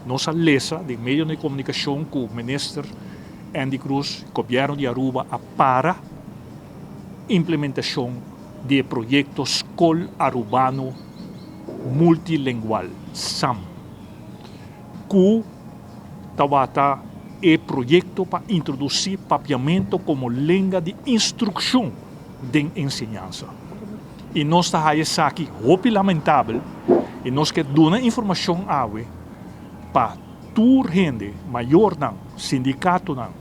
Nos a lesa den medionan di komunikashon ku Minister Endy Croes, Gobièrnu di Aruba a para implementashon di e proyekto Skol Arubano Multilengual, sam, ku tabata e proyekto pa introdusí papiamentu komo lenga di instrukshon den enseñansa. I nos ta haya esaki hopi lamentabel i nos ke duna informashon awe pa tur hende, mayornan, sindikatonan,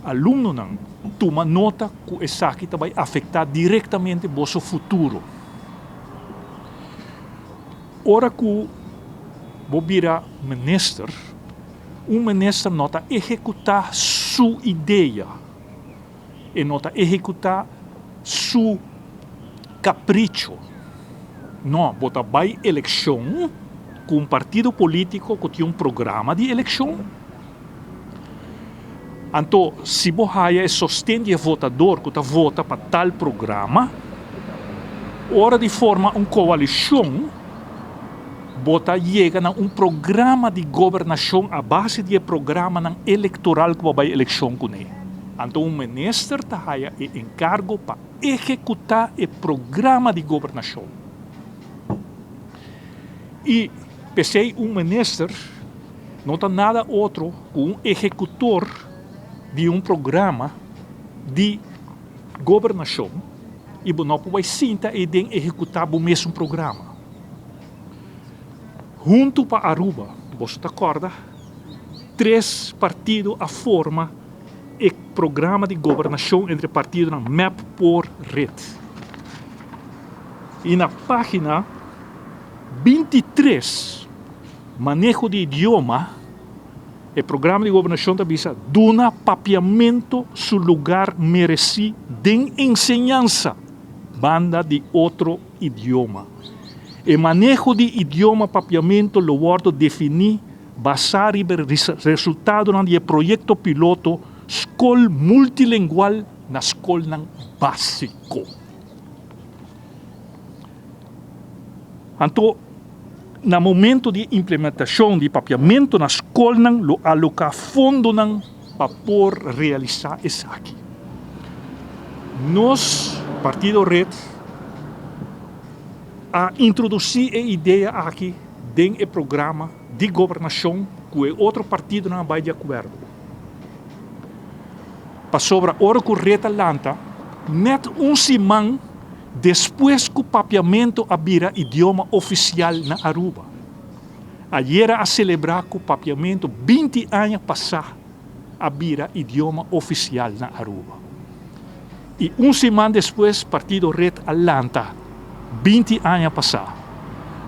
alumnonan, tuma nota ku esaki ta bai afektá direktamente boso futuro. Ora ku bo bira minister, un minister no ta ehekutá su idea. E no ta ehekutá su kapricho. No, bo ta bai elekshon ku un partido polítiko ku tin un programa di elekshon. Anto si bo haya e sosten di e votador ku ta vota pa tal programa, ora di forma un koalishon, bo ta yega na un programa di gobernashon a base di e programanan elektoral ku bo a bai elekshon kuné. Anto un minister ta haya e enkargo pa ehekutá e programa di gobernashon. I p'esei un minister no ta nada otro ku un ehekutor di un programa di gobernashon i bo no por bai sinta ei den ehekutá bo mesun programa. Huntu pa Aruba, boso ta kòrda, tres partido a forma e programa di gobernashon entre partidonan mep por red. I na página 23, maneho di idioma, e programa di gobernashon ta bisa duna papiamento su lugar meresí den enseñansa banda di otro idioma. E maneho di idioma papiamento lo wòrdu definí basá riba e resultadonan di e proyekto piloto Skol Multilengual na skolnan básiko. Anto, na momento di implementashon di papiamento na skolnan lo aloká fondonan pa por realisá esaki. Nos, Partido Red, a introdusí e idea aki den e programa di gobernashon ku e otro partidonan a bai di akuerdo. Pasobra ora ku Red a lanta, nèt un siman despues ku papiamentu a bira idioma ofisial na Aruba. Ayera a selebrá ku papiamentu 20 aña pasá a bira idioma ofisial na Aruba. I un siman despues Partido Red a lanta 20 aña pasá.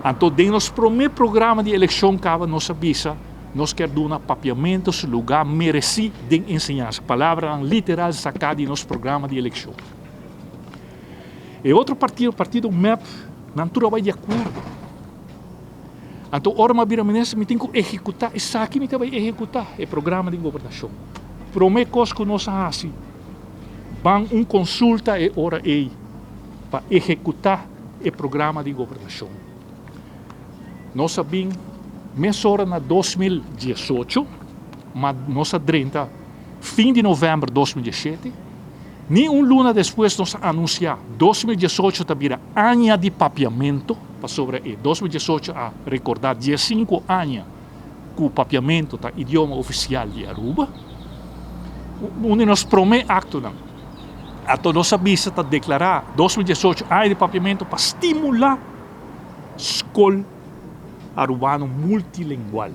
Anto den nos promé programa di elekshon kaba nos a bisa nos kier duna papiamentu su lugá meresí den enseñansa. Palabranan literal saká di nos programa di elekshon. E otro partido, partido mep, nan tur a bai di akuerdo. Anto ora mi a bira minister mi tin ku ehekutá esaki mi ta bai ehekutá e programa di gobernashon. Promé kos ku nos a hasi ban un konsulta e ora ei pa ehekutá e programa di gobernashon. Nos a bin mesora na 2018, ma nos a drenta fin di novèmber 2017. Ni un luna despues nos a anunsiá 2018 ta bira aña di papiamentu, pasobra e 2018 a rekordá 15 aña ku papiamentu ta idioma ofisial di Aruba. Un di nos promé aktonan anto nos a bisa ta deklará 2018 aña di papiamentu pa stimulá skol arubano multilengual.